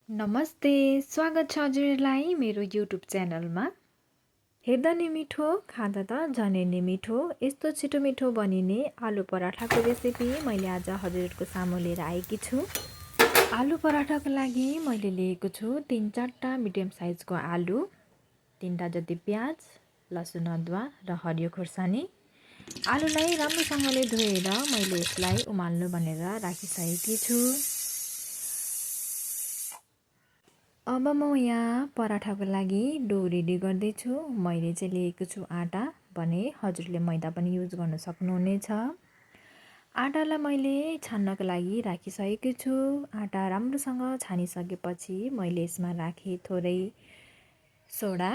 नमस्ते, स्वागत छ हजुरलाई मेरो युट्युब च्यानलमा। हेर्दा नि मिठो, खाँदा त झनै नै मिठो, यस्तो छिटो मिठो बनिने आलु पराठाको रेसिपी मैले आज हजुरहरूको सामु लिएर आएकी छु। आलु पराठाको लागि मैले लिएको छु 3-4टा मिडियम साइजको आलु, 3टा जति प्याज, लसुन अदुवा र हरियो खुर्सानी। आलुलाई राम्रोसँगले धोएर मैले यसलाई उमाल्नु भनेर राखिसकेकी छु। अब म यहाँ पराठाको लागि डो रेडी गर्दैछु। मैले चाहिँ लिएको छु आटा भने हजुरले मैदा पनि युज गर्न सक्नुहुनेछ। आटालाई मैले छान्नको लागि राखिसकेको छु। आटा राम्रोसँग छानिसकेपछि मैले यसमा राखेँ थोरै सोडा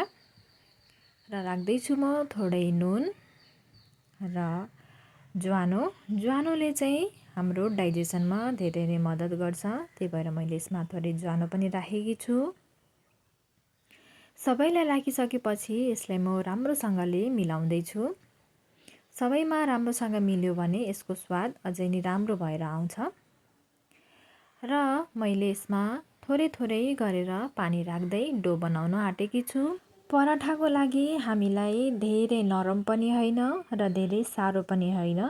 र राख्दैछु म थोरै नुन र ज्वानोले चाहिँ हाम्रो डाइजेसनमा धेरै नै मद्दत गर्छ। त्यही भएर मैले यसमा थोरै ज्वानो पनि राखेकी छु। सबैलाई राखिसकेपछि यसलाई म राम्रोसँगले मिलाउँदैछु। सबैमा राम्रोसँग मिल्यो भने यसको स्वाद अझै नै राम्रो भएर आउँछ। र मैले यसमा थोरै गरेर पानी राख्दै डो बनाउन आँटेकी छु। पराठाको लागि हामीलाई धेरै नरम पनि होइन र धेरै साह्रो पनि होइन,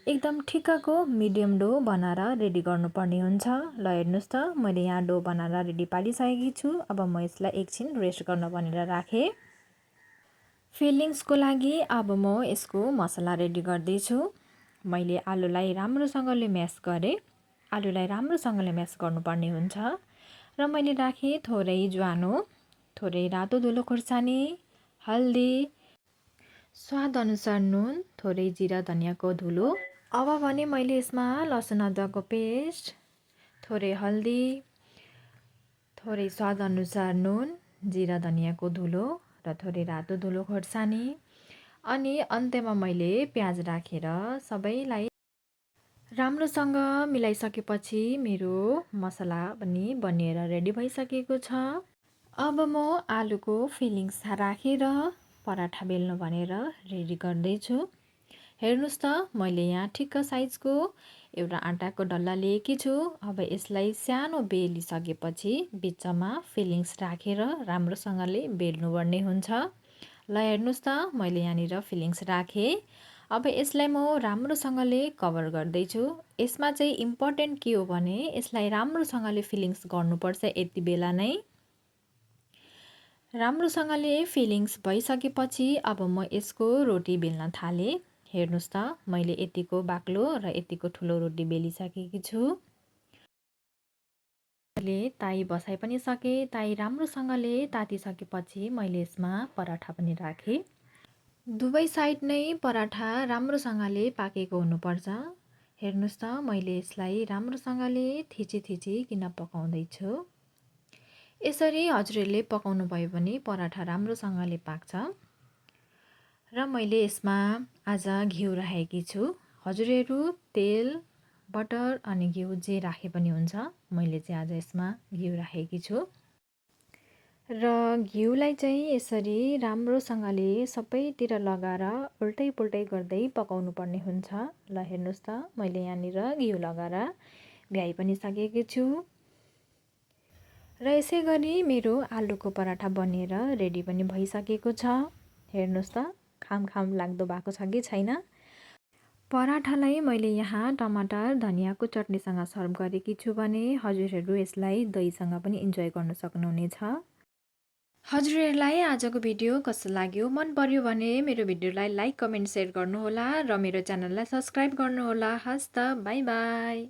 एकदम ठिक्कको मिडियम डो बनाएर रेडी गर्नुपर्ने हुन्छ। ल हेर्नुहोस् त, मैले यहाँ डो बनाएर रेडी पारिसकेकी छु। अब म यसलाई एकछिन रेस्ट गर्न भनेर राखेँ। फिलिङ्सको लागि अब म यसको मसला रेडी गर्दैछु। मैले आलुलाई राम्रोसँगले म्यास गरेँ। आलुलाई राम्रोसँगले म्यास गर्नुपर्ने हुन्छ। र मैले राखेँ थोरै ज्वानो, थोरै रातो धुलो खुर्सानी, हल्दी, स्वादअनुसार नुन, थोरै जिरा धनियाँको धुलो। अब भने मैले यसमा लसुन अदुवाको पेस्ट, थोरै हल्दी, थोरै स्वादअनुसार नुन, जिरा धनियाँको धुलो र थोरै रातो धुलो खोर्सानी अनि अन्त्यमा मैले प्याज राखेर सबैलाई राम्रोसँग मिलाइसकेपछि मेरो मसला पनि बनिएर रेडी भइसकेको छ। अब म आलुको फिलिङ्स राखेर पराठा बेल्नु भनेर रेडी गर्दैछु। हेर्नुहोस् त, मैले यहाँ ठिक्क साइजको एउटा आँटाको डल्ला लिएकी छु। अब यसलाई सानो बेलिसकेपछि बिचमा फिलिङ्स राखेर राम्रोसँगले बेल्नुपर्ने हुन्छ। ल हेर्नुहोस् त, मैले यहाँनिर फिलिङ्स राखेँ। अब यसलाई म राम्रोसँगले कभर गर्दैछु। यसमा चाहिँ इम्पोर्टेन्ट के हो भने यसलाई राम्रोसँगले फिलिङ्स गर्नुपर्छ। यति बेला नै राम्रोसँगले फिलिङ्स भइसकेपछि अब म यसको रोटी बेल्न थालेँ। हेर्नुहोस् त, मैले यतिको बाक्लो र यतिको ठुलो रोटी बेलिसकेकी छु। मैले ताई बसाइ पनि सकेँ। ताई राम्रोसँगले तातिसकेपछि मैले यसमा पराठा पनि राखेँ। दुवै साइड नै पराठा राम्रोसँगले पाकेको हुनुपर्छ। हेर्नुहोस् त, मैले यसलाई राम्रोसँगले थिचिकन पकाउँदैछु। यसरी हजुरहरूले पकाउनु भयो भने पराठा राम्रोसँगले पाक्छ। र मैले यसमा आज घिउ राखेकी छु। हजुरहरू तेल, बटर अनि घिउ जे राखे पनि हुन्छ। मैले चाहिँ आज यसमा घिउ राखेकी छु। र घिउलाई चाहिँ यसरी राम्रोसँगले सबैतिर लगाएर उल्टै पुल्टै गर्दै पकाउनु पर्ने हुन्छ। ल हेर्नुहोस् त, मैले यहाँनिर घिउ लगाएर भ्याइ पनि सकेकी छु। र यसै गरी मेरो आलुको पराठा बनिएर रेडी पनि भइसकेको छ। हेर्नुहोस् त, खाम लाग्दो भएको छ कि छैन। पराठालाई मैले यहाँ टमाटर धनियाँको चटनीसँग सर्भ गरेकी छु भने हजुरहरू यसलाई दहीसँग पनि इन्जोय गर्न सक्नुहुनेछ। हजुरहरूलाई आजको भिडियो कस्तो लाग्यो? मन पर्यो भने मेरो भिडियोलाई लाइक, कमेन्ट, सेयर गर्नुहोला र मेरो च्यानललाई सब्सक्राइब गर्नुहोला। हस् त, बाई बाई।